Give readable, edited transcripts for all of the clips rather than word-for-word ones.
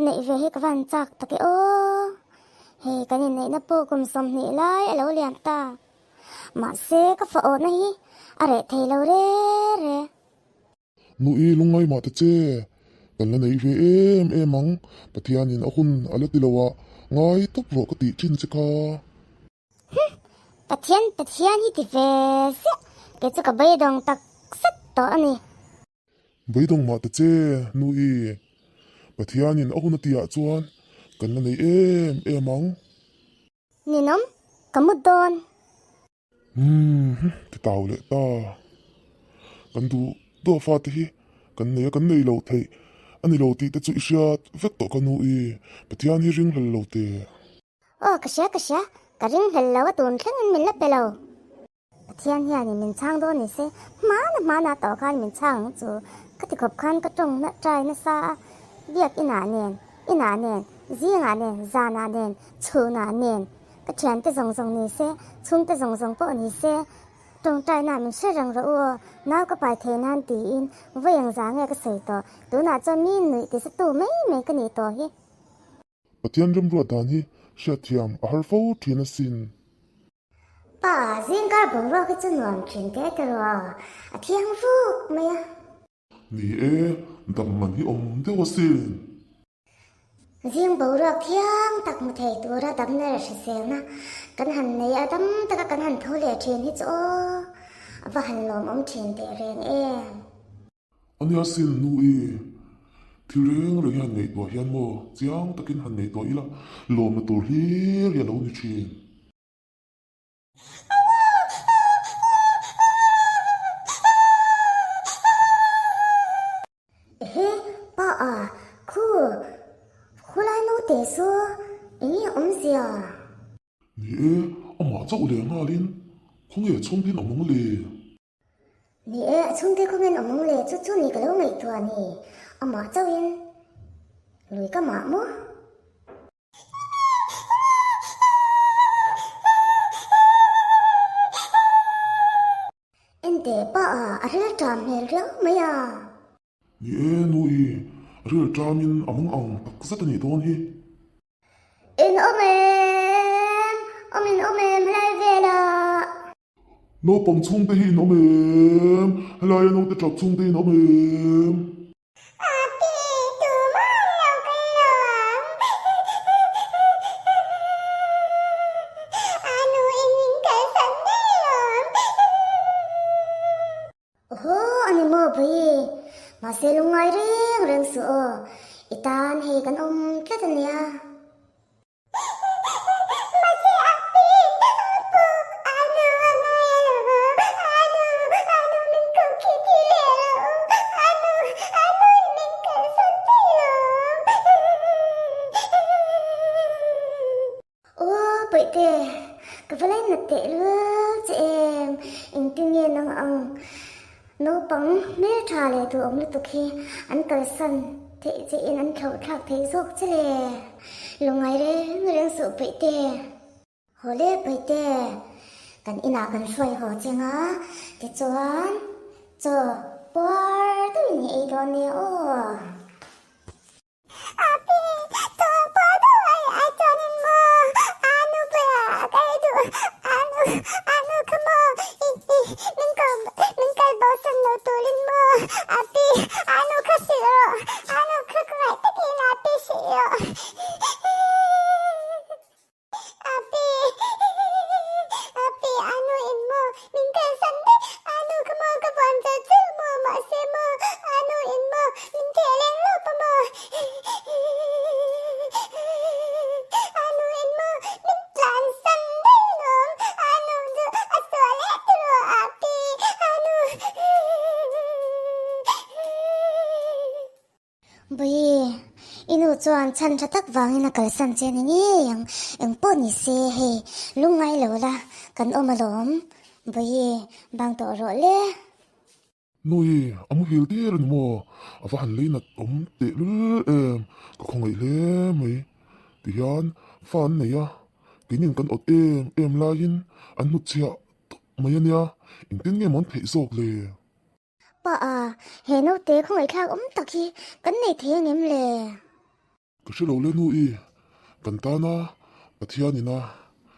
Neih ve hi ka van chak tak e aw. Hei kan inneihna pawh kum 20 lai a lo liam ta. Mahse ka fa awhna hi a reh thei lo re re. Nui lungngai mah ta che, kan la nei ve em em ang, Pathianin a hun a la ti lo a, ngai tawp rawh ka tih thin che kha. Hum! Pathian Pathian hi ti ve ziah, kei chu ka beidawng tak zet tawh a ni. Beidawng mah ta che, Nui. Pathianin a hun a tihah chuan kan la nei em em ang. Ninawm, ka mut dawn. Umm, ti tau leh ta. Kan duh duh a fate hi kan nei a, kan nei lo theih a ni lo tih te chu i hriat vek tawh ka nu i, Pathian hi ring hlel lo teh. Aw ka hria ka hria, ka ring hlel lo a tun thlengin min la pe lo. Pathian hianin min chhang dawn ni se, hmana hmana tawh khan min chhang ang chu ka ti khawp khan ka tawng na trai nasa a, biak inah nen, inah nen, zingah nen, zanah nen, chhunah nen. Ka thiante zawng zawng ni se, chhungte zawng zawng pawh ni se, tawngtaina min hre reng rawh u aw, nau ka pai thei nan tiin vawi ang za nge ka sawi tawh, tunah chuan mi nuih ti sa tu mai mai ka nih tawh hi. Pathian remruat dan hi hriatthiam a har fo thin asin. Pa, zingkar boruak hi chu nuam thin teh ta rawh aw, a thiang vuk mai a. Ni e, dam man hi awm deuh asin. Zing boruak thiang tak hmu thei tura damna leh hriselna kan han nei a, dam taka kan han tho leh thin hi chu aw, a va han lawmawm thin teh reng em. A nia sin nu i, thil reng reng hi han ngaihtuah hian maw chiang takin han ngaihtuah ila lawmna tur hlir hi a lo ni thin. Ehe, pa a, khu, khulai naute chu eng nge awmzia? Ni e, amah chauh leh nghalin khawnge a chhungten awm ang le? Ni e, a chhungte khawngen awm ang le, chu chu ni ka lo ngaihtuah ni, amah chauhin lui ka mah maw? Enteh pa a, a ril ṭam hmel riau mai a. Ni e, nu i, ril ṭamin a mang ang tak zet a nih dawn hi. In awm em? Awm in awm em helai velah? Naupang chhungte hi in awm em? Helaia naute ṭap chhungte in awm em? Api, tumah an lo kal lo ang. A nu in min kalsan daih alawm. Aw, a ni maw Bawi? Mahse lungngai reng reng suh aw, i tan hei kan awm tlat a nia. Mahse api, apu, anu a ngai alo, anu, anu min ko khi thi leh lo, anu, anu in min kalsan thei lo. Aw Pawihte, ka va lainat teh lual che em, engtin nge nang ang Naupang hmeltha leh duhawm lutuk hi an kalsan theih che in an thlauh thlak theih zawk che le. Lungngai reng reng suh Paihte. Haw le Paihte, kan inah kan hruai haw cheng a, tichuan chaw puar deuhin i ei dawn nia aw. Api, chaw puar deuh ai ai chuanin maw anu bulah a kal duh, anu, anu kha maw i i min ko min kal bo san lo turin maw api, anu kha hrilh rawh, anu kha ka ngaih takin api hrilh rawh. Api, api anu in maw min kalsan daih, anu ka maw ka vuan chal chal maw mahse maw anu in maw min theh leng lawp a maw anu in maw min tlansan daih lawm, anu chu a sual leh tiraw api anu. Bawi, i nu chuan chhan tha tak vangin a kalsan che a ni ngei ang, engpawh ni se hei lungngai lo la kan awm alawm, Bawi, bang tawh rawh le. Nui, a muhil der a ni maw? A va han lei nat awm tehlul em, ka khawngaih hle mai. Tihian fa an nei a, keinin kan awt em em laiin an hnutchhiah tawp mai a nia, engtin nge maw an theih zawk le? Pa a, he naute khawngaihthlak awm tak hi kan nei thei angem le? Ka Ka hre lo le nu i, kan tana Pathian ina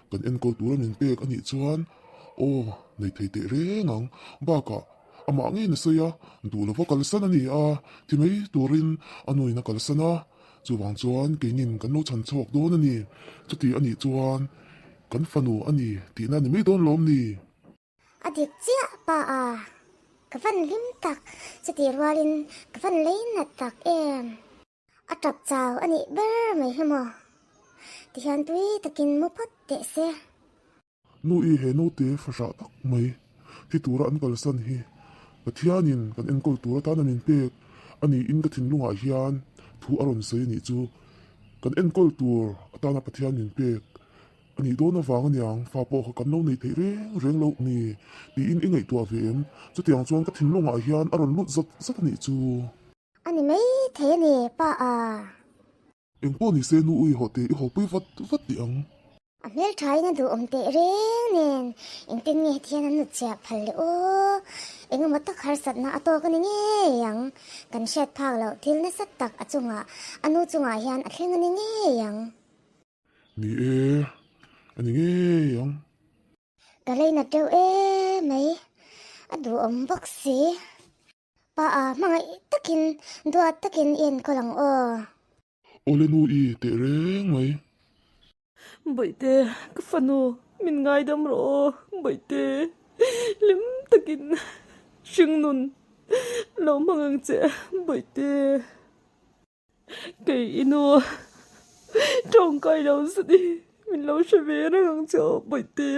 kan enkawl tura min pek a nih chuan aw nei thei teh reng ang. Bakah amah ngei na sawi a, duh lova kalsan a ni a, thi mai turin a nuin a kalsan a, chuvang chuan keinin kan lo chhan chhuak dawn a ni. Chuti a nih chuan kan fanu a ni tihna a ni mai dawn lawm ni? A dik chiah pa a, ka van hlim tak, chutih rualin ka van lei nat tak em. A tap chau a nih ber mai hi maw? Tihian tui takin mu phawt teh se. Nu i he naute fahrah tak mai thi tura an kalsan hi Pathianin kan enkawl tur atana min pek a niin ka thinlungah hian thu a rawn sawi a nih chu. Kan enkawl tur atana Pathian min pek A nih dawn avang aniang, fa pawh kha kan lo nei theih reng reng loh ni tiin i ngaihtuah ve em? Chutiang chuan ka thinlungah hian a rawn lut zat zat a nih chu. A ni mai thei a ni, pa a. Engpawh ni se nu ui haw teh i hawpui vat vat tih ang. A hmelthain a duhawm teh reng nen engtin nge heti hian an nutchhiah phal leh aw? Engemaw tak harsatna a tawk a ni ngei ang. Kan hriat phak loh thil nasa tak a chungah, a nu chungah hian a thleng a ni ngei ang. Ni e, a ni ngei ang. Ka leina teuh e mai, a duhawm bawk si. Pa a hmangaih takin, duat takin i enkawl ang aw. Awle nu i teh reng mai. Bawihte, ka fanu, min ngaidam rawh aw, Bawihte, hlim takin hringnun lo hmang ang che, Bawihte. Kei i nu tawngkai lo zet i min lo hre ve reng ang che aw Bawihte.